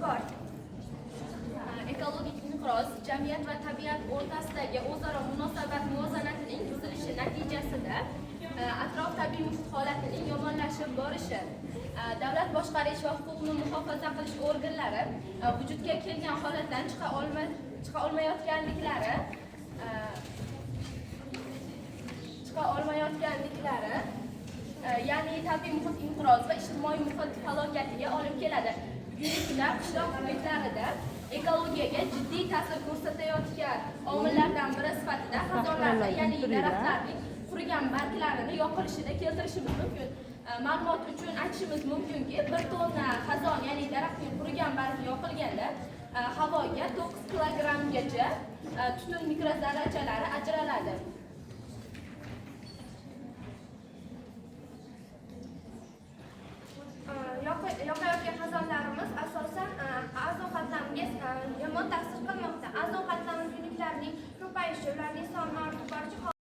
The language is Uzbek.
bor. Ekologik inqiroz jamiyat va tabiat o'rtasidagi o'zaro munosabat muvozanatining buzilishi natijasida atrof tabiiy muhit holatining yomonlashib borishi, davlat boshqarish va huquqni muhofaza qilish organlari vujudga kelgan holatdan chiqa olmayotganliklari, ya'ni tabiiy muhit inqirozi va ijtimoiy muhit falokatiga olib keladi. Bugungi kunda qishloq hududlarida ekologiyaga jiddiy ta'sir ko'rsatayotgan omillardan biri sifatida xazonlarni, ya'ni daraxtlarning qurigan barglarini yoqilishini keltirishimiz mumkin. Ma'lumot uchun aytishimiz mumkinki, 1 tonna xazon, ya'ni daraxtning qurigan bargi yoqilganda havoga 9 kilogrammgacha tutun mikrozarrachalari ajraladi. Yoqayotgan xazonlarimiz asosan ozon qatlamga yomon ta'sir qilmoqda. Ozon qatlami kuyuniklarning ko'payishi ularning